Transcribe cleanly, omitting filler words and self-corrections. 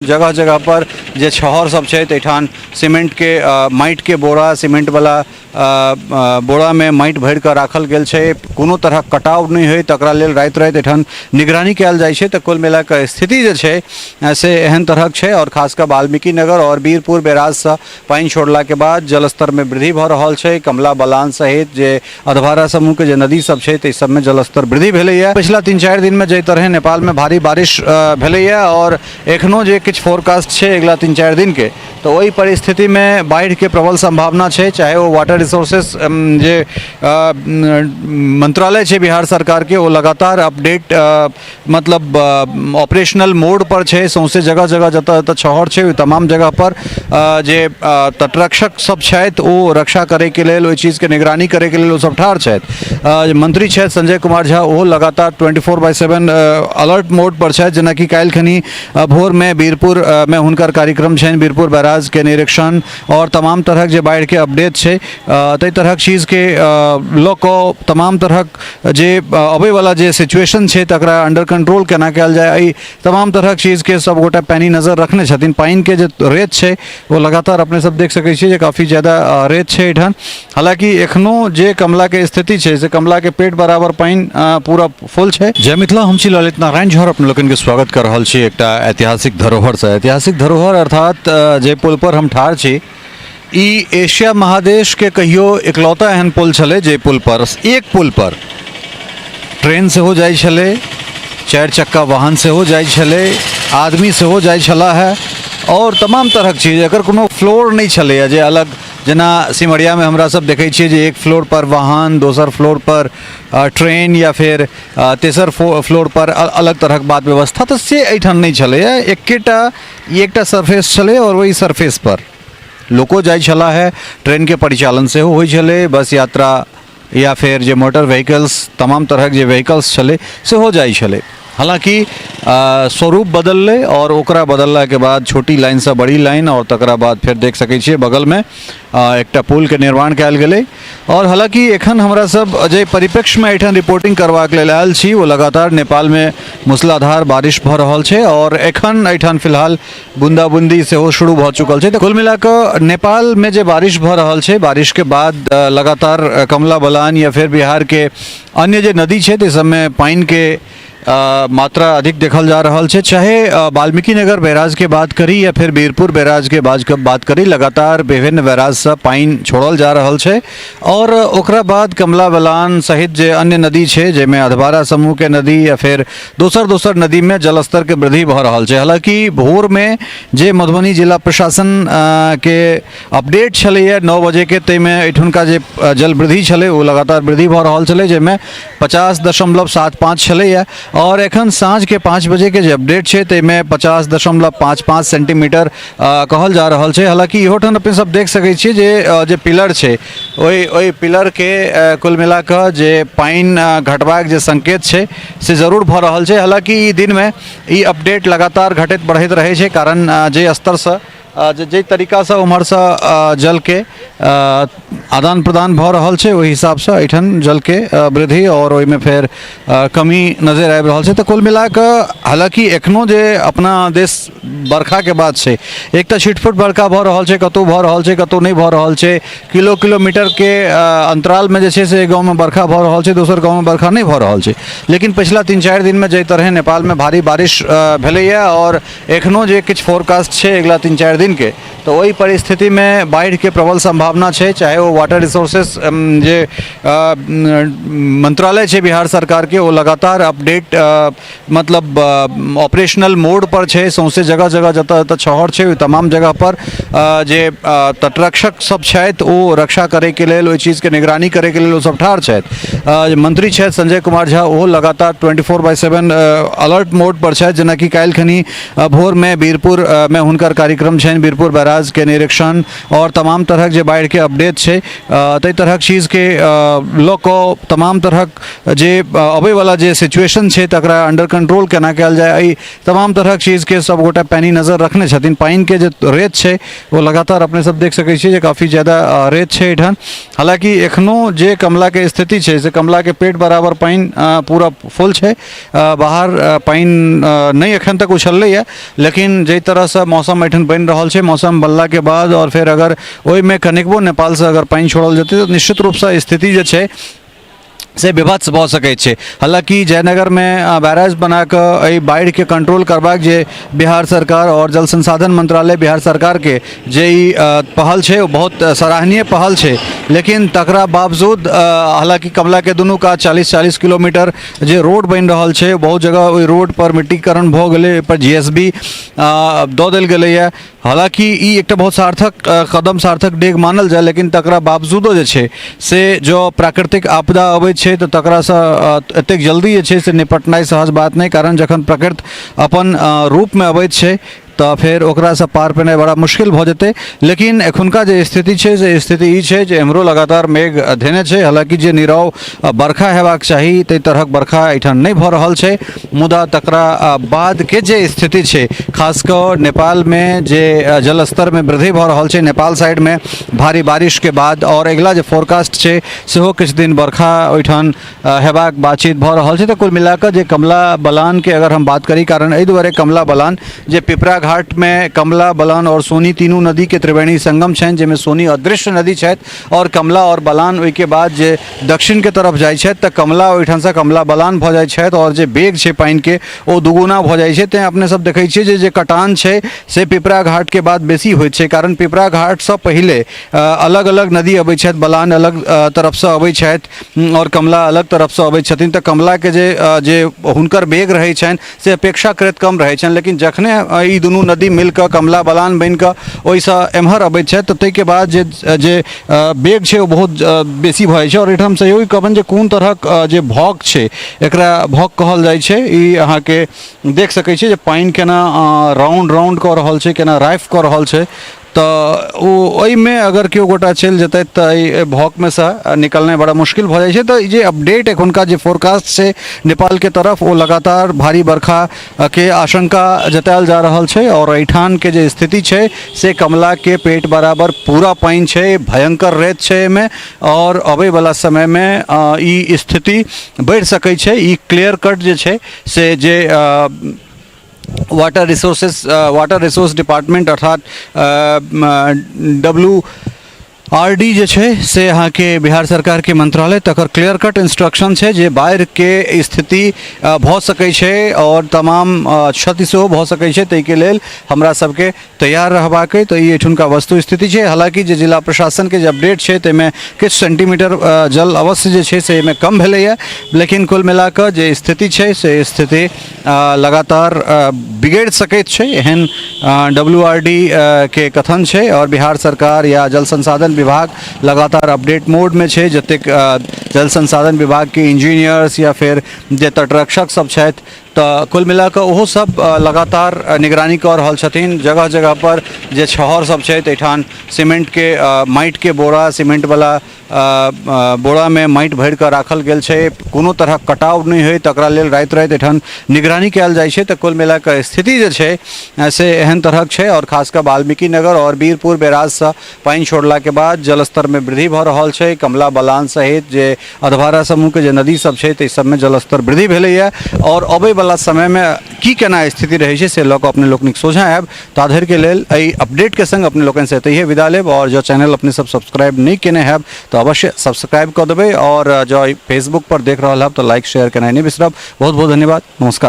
जगह जगह पर जे छहर सब छै ताहिठाम सीमेंटके माटिके बोरा, सीमेंटवला बोरामे माटि भरि कऽ राखल गेल छै। कोनो तरहक कटाव नहि होइ तकरा लेल राति राति एहिठाम निगरानी कयल जाइ छै। तऽ कुल मिला कऽ स्थिति जे छै से एहन तरहक छै। आओर खास कऽ वाल्मीकि नगर आओर वीरपुर बैराजसँ पानि छोड़लाके बाद जलस्तरमे वृद्धि भऽ रहल छै। कमला बलान सहित जे अधवारा समूहके जे नदी सब छै ताहि सबमे जलस्तर वृद्धि भेलैए। पिछला 3-4 दिनमे जाहि तरहे नेपालमे भारी बारिश भेलैए आओर एखनो जे किछु फोरकास्ट छै अगिला 3-4 दिनके, तऽ ओहि परिस्थितिमे बाढ़िके प्रबल सम्भावना छै। चाहे ओ वाटर रिसोर्सेस जे मंत्रालय छै बिहार सरकारके, ओ लगातार अपडेट मतलब ऑपरेशनल मोड पर छै। सौंसे जगह जगह जतऽ जतऽ छहर छै ओहि तमाम जगह पर जे तटरक्षक सब छथि ओ रक्षा करैके लेल, ओहि चीजके निगरानी करैके लेल ओ सब ठाढ़ छथि। जे मंत्री छथि संजय कुमार झा, ओहो लगातार 24/7 अलर्ट मोड पर छथि। जेनाकि काल्हि खनी भोरमे वीरपुर मे हुनकर कार्यक्रम छनि, वीरपुर बैराजके निरीक्षण आओर तमाम तरहक जे बाढ़िके अपडेट छै ताहि तरहक चीजके लऽ कऽ तमाम तरहक जे अबैवला जे सिचुएशन छै तकरा अंडर कंट्रोल केना कयल जाय, एहि तमाम तरहक चीजके सबगोटा पैनी नजर रखने छथिन। पानिके जे रेत छै ओ लगातार अपने सब देख सकै छियै जे काफी ज्यादा रेत छै एहिठाम। हालाँकि एखनो जे कमलाके स्थिति छै से कमलाके पेट बराबर पानि पूरा फुल छै। जय मिथिला, हम छी ललित नारायण झा, अपने लोकनिके स्वागत कर रहल छी एकटा ऐतिहासिक धरोहरसँ। ऐतिहासिक धरोहर अर्थात जे पुल पर हम ठाढ़ छी ई एशिया महादेशके कहियो इकलौता एहन पुल छलै जे पुल पर, एक पुल पर ट्रेन सेहो जाइ छलै, चारि चक्का वाहन सेहो जाइ छलै, आदमी सेहो जाइ छलाह है आओर तमाम तरहक चीज। एकर कोनो फ्लोर नहि छलैए जे अलग, जेना सिमरियामे हमरा सब देखै छियै जे एक फ्लोर पर वाहन, दोसर फ्लोर पर ट्रेन या फेर तेसर फ्लोर पर अलग तरहक बात व्यवस्था, तऽ से एहिठाम नहि छलैए। एकेटा एकटा सरफेस छलै आओर ओहि सरफेस पर लोको जाइ छलाह है, ट्रेनके परिचालन सेहो होइ छलै, बस यात्रा या फेर जे मोटर व्हीकल्स तमाम तरहक जे व्हीकल्स छलै सेहो जाइ छलै। हालाँकि स्वरूप बदललै आओर ओकरा बदललाके बाद छोटी लाइनसँ बड़ी लाइन आओर तकरा बाद फेर देख सकै छियै बगलमे एकटा पुलके निर्माण कयल गेलै। आओर हालाँकि एखन हमरा सब जे परिप्रेक्ष्यमे एहिठाम रिपोर्टिंग करबाक लेल आयल छी ओ लगातार नेपालमे मूसलाधार बारिश भऽ रहल छै आओर एखन एहिठाम फिलहाल बूंदा बूंदी सेहो शुरू भऽ चुकल छै। तऽ कुल मिला कऽ नेपालमे जे बारिश भऽ रहल छै, बारिशके बाद लगातार कमला बलान या फेर बिहारके अन्य जे नदी छै ताहि सबमे पानिके मात्रा अधिक देखल जा रहल छै। चाहे वाल्मीकि नगर बैराजके बात करी या फेर वीरपुर बैराजके बात करी, लगातार विभिन्न बैराजसँ पानि छोड़ल जा रहल छै आओर ओकरा बाद कमला बलान सहित जे अन्य नदी छै जाहिमे अधवारा समूहके नदी या फेर दोसर दोसर नदीमे जलस्तरके वृद्धि भऽ रहल छै। हालाँकि भोरमे जे मधुबनी जिला प्रशासन के अपडेट छलैए 9 बजेके, ताहिमे एहिठुनका जे जल वृद्धि छलै ओ लगातार वृद्धि भऽ रहल छलै, जाहिमे 50.75 छलैए आओर एखन साँझके 5 बजेके जे अपडेट छै ताहिमे 50.55 सेंटीमीटर कहल जा रहल छै। हालाँकि इहो ठाम अपने सब देख सकै छियै जे जे पिलर छै ओहि पिलरके कुल मिला कऽ जे पानि घटबाक जे संकेत छै से जरूर भऽ रहल छै। हालाँकि ई दिनमे ई अपडेट लगातार घटैत बढ़ैत रहै छै, कारण जे स्तरसँ जाहि तरीकासँ ओम्हरसँ जलके आदान प्रदान भऽ रहल छै ओहि हिसाबसँ एहिठाम जलके वृद्धि आओर ओहिमे फेर कमी नजरि आबि रहल छै। तऽ कुल मिला कऽ हालाँकि एखनो जे अपना देश बरखाके बात छै, एकटा छिटफुट बरखा भऽ रहल छै, कतहु भऽ रहल छै कतहु नहि भऽ रहल छै। किलो किलोमीटरके अन्तरालमे जे छै से एक गाँवमे बरखा भऽ रहल छै, दोसर गाँवमे बरखा नहि भऽ रहल छै। लेकिन पछिला 3-4 दिनमे जाहि तरहे नेपालमे भारी बारिश भेलैए आओर एखनो जे किछु फोरकास्ट छै अगिला 3-4 दिनके, तऽ ओहि परिस्थितिमे बाढ़िके प्रबल सम्भावना छै। चाहे ओ वाटर रिसोर्सेस जे मंत्रालय छै बिहार सरकारके, ओ लगातार अपडेट मतलब ऑपरेशनल मोड पर छै। सौंसे जगह जगह जतऽ जतऽ छहर छै ओहि तमाम जगह पर जे तटरक्षक सब छथि ओ रक्षा करैके लेल, ओहि चीजके निगरानी करैके लेल ओ सब ठाढ़ छथि। जे मंत्री छथि संजय कुमार झा, ओहो लगातार 24/7 अलर्ट मोड पर छथि। जेनाकि काल्हि खनी भोरमे वीरपुर मे हुनकर कार्यक्रम छनि, छनि बीरपुर बैराजके निरीक्षण आओर तमाम तरहक जे बाढ़िके अपडेट छै, ताहि तरहक चीजके लऽ कऽ तमाम तरहक जे अबैवला जे सिचुएशन छै तकरा अंडर कंट्रोल केना कयल जाय, एहि तमाम तरहक चीजके सब गोटा पैनी नजर रखने छथिन। पानिके जे रेत छै ओ लगातार अपने सब देख सकै छियै जे काफी ज्यादा रेत छै एहिठाम। हालाँकि एखनो जे कमलाके स्थिति छै से कमलाके पेट बराबर पानि पूरा फुल छै, बाहर पानि नहि एखन तक उछललैए, लेकिन जाहि तरहसँ मौसम एहिठाम बनि रहल छै, मौसम बनलाके बाद आओर फेर अगर ओहिमे कनिकबो नेपालसँ अगर पानि छोड़ल जेतै तऽ निश्चित रूपसँ स्थिति जे छै से विभत्स भऽ सकै छै। हालाँकि जयनगरमे बैराज बनाकऽ एहि बाढ़िके कंट्रोल करबाक जे बिहार सरकार आओर जल संसाधन मंत्रालय बिहार सरकारके जे ई पहल छै ओ बहुत सराहनीय पहल छै, लेकिन तकरा बावजूद हालाँकि कमलाके दुनू कात 40-40 किलोमीटर जे रोड बनि रहल छै, बहुत जगह ओहि रोडपर मिट्टीकरण भऽ गेलै, ओहिपर जी एस बी दऽ देल गेलैए। हालाँकि ई एकटा बहुत सार्थक कदम, सार्थक डेग मानल जाय, लेकिन तकरा बावजूदो जे छै से जँ प्राकृतिक आपदा अबै छै तऽ तकरासँ एतेक जल्दी जे छै से निपटनाइ सहज बात नहि, कारण जखन प्रकृति अपन रूपमे अबैत छै तऽ फेर ओकरासँ पार पेनाइ बड़ा मुश्किल भऽ जेतै। लेकिन एखुनका जे स्थिति छै से स्थिति ई छै जे एम्हरो लगातार मेघ धेने छै। हालाँकि जे नीरव बरखा हेबाक चाही ताहि तरहक बरखा एहिठाम नहि भऽ रहल छै, मुदा तकरा बादके जे स्थिति छै, खास कऽ नेपालमे जे जलस्तरमे वृद्धि भऽ रहल छै, नेपाल साइडमे भारी बारिशके बाद आओर अगिला जे फोरकास्ट छै सेहो किछु दिन बरखा ओहिठाम हेबाक बातचीत भऽ रहल छै। तऽ कुल मिलाकऽ जे कमला बलानके अगर हम बात करी, कारण एहि दुआरे कमला बलान जे पिपरा घाटमे कमला बलान आओर सोनी तीनू नदीके त्रिवेणी संगम छनि, जाहिमे सोनी अदृश्य नदी छथि आओर कमला आओर बलान ओहिके बाद जे दक्षिणके तरफ जाइ छथि तऽ कमला ओहिठामसँ कमला बलान भऽ जाइ छथि आओर जे वेग छै पानिके ओ दुगुना भऽ जाइ छै। तेँ अपने सब देखै छियै जे जे कटान छै से पिपरा घाटके बाद बेसी होइ छै, कारण पिपरा घाटसँ पहिले अलग अलग नदी अबै छथि, बलान अलग तरफसँ अबै छथि आओर कमला अलग तरफसँ अबै छथिन, तऽ कमलाके जे जे हुनकर वेग रहै छनि से अपेक्षाकृत कम रहै छनि। लेकिन जखने ई दुनू नदी मिलकऽ कमला बलान बनिकऽ ओहिसँ एम्हर अबै छथि तऽ ताहिके बाद जे जे वेग छै ओ बहुत बेसी भऽ जाइ छै। आओर एहिठाम सहयोगी कहबनि जे कोन तरहक जे भौक छै, एकरा भौक कहल जाइ छै, ई अहाँके देख सकै छी जे पानि केना राउंड राउंड कऽ रहल छै, केना राइफ कऽ रहल छै। तऽ ओ ओहिमे अगर केओ गोटा चलि जेतै तऽ एहि भौकमे सँ निकलनाइ बड़ा मुश्किल भऽ जाइ छै। तऽ ई जे अपडेट एखुनका जे फोरकास्ट छै नेपालके तरफ ओ लगातार भारी बरखाके आशंका जतायल जा रहल छै आओर एहिठामके जे स्थिति छै से कमलाके पेट बराबर पूरा पानि छै, भयङ्कर रेत छै एहिमे आओर अबैवला समयमे ई स्थिति बढ़ि सकै छै। ई क्लियर कट जे छै से जे water resources water resource department अर्थात डब्लू आर डी जे छै से अहाँके बिहार सरकारके मंत्रालय तकर क्लियर कट इंस्ट्रक्शन छै जे बाढ़िके स्थिति भऽ सकै छै आओर तमाम क्षति सेहो भऽ सकै छै, ताहिके लेल हमरा सबके तैयार रहबाक अइ। तऽ ई एहिठुनका वस्तु स्थिति छै। हालाँकि जे जिला प्रशासनके जे अपडेट छै ताहिमे किछु सेंटीमीटर जल अवश्य जे छै से एहिमे कम भेलैए, लेकिन कुल मिलाकऽ जे स्थिति छै से स्थिति लगातार बिगड़ि सकैत छै, एहन डब्ल्यू आर डी के कथन छै। आओर बिहार सरकार या जल संसाधन विभाग लगातार अपडेट मोडमे छै, जतेक जल संसाधन विभागके इंजीनियर्स या फेर जे तटरक्षक सब छथि तऽ कुल मिलाकऽ ओहो सब लगातार निगरानी कऽ रहल छथिन। जगह जगह पर जे छहर सब छै ताहिठाम सीमेंटके माटिके बोरा, सीमेंटवला बोरामे माटि भरिकऽ राखल गेल छै, कोनो तरहक कटाव नहि होइ तकरा लेल राति राति एहिठाम निगरानी कयल जाइ छै। तऽ कुल मिलाकऽ स्थिति जे छै से एहन तरहक छै। आओर खास कऽ वाल्मीकि नगर आओर वीरपुर बैराजसँ पानि छोड़लाके बाद जलस्तरमे वृद्धि भऽ रहल छै। कमला बलान सहित जे अधवारा समूहके जे नदी सब छै ताहि सबमे जलस्तर वृद्धि भेलैए आओर अबैवला समयमे की केना स्थिति रहै छै से लऽ कऽ अपने लोकनिक सोझाँ आयब। ताधरिके लेल एहि अपडेटके संग अपने लोकनिसँ एतहिए विदा लेब। आओर जँ चैनल अपने सब सब्सक्राइब नहि केने हैब तऽ अवश्य सब्सक्राइब कऽ देबै आओर जँ फेसबुक पर देख रहल हैब तऽ लाइक शेयर केनाइ नहि बिसरब। बहुत बहुत धन्यवाद, नमस्कार।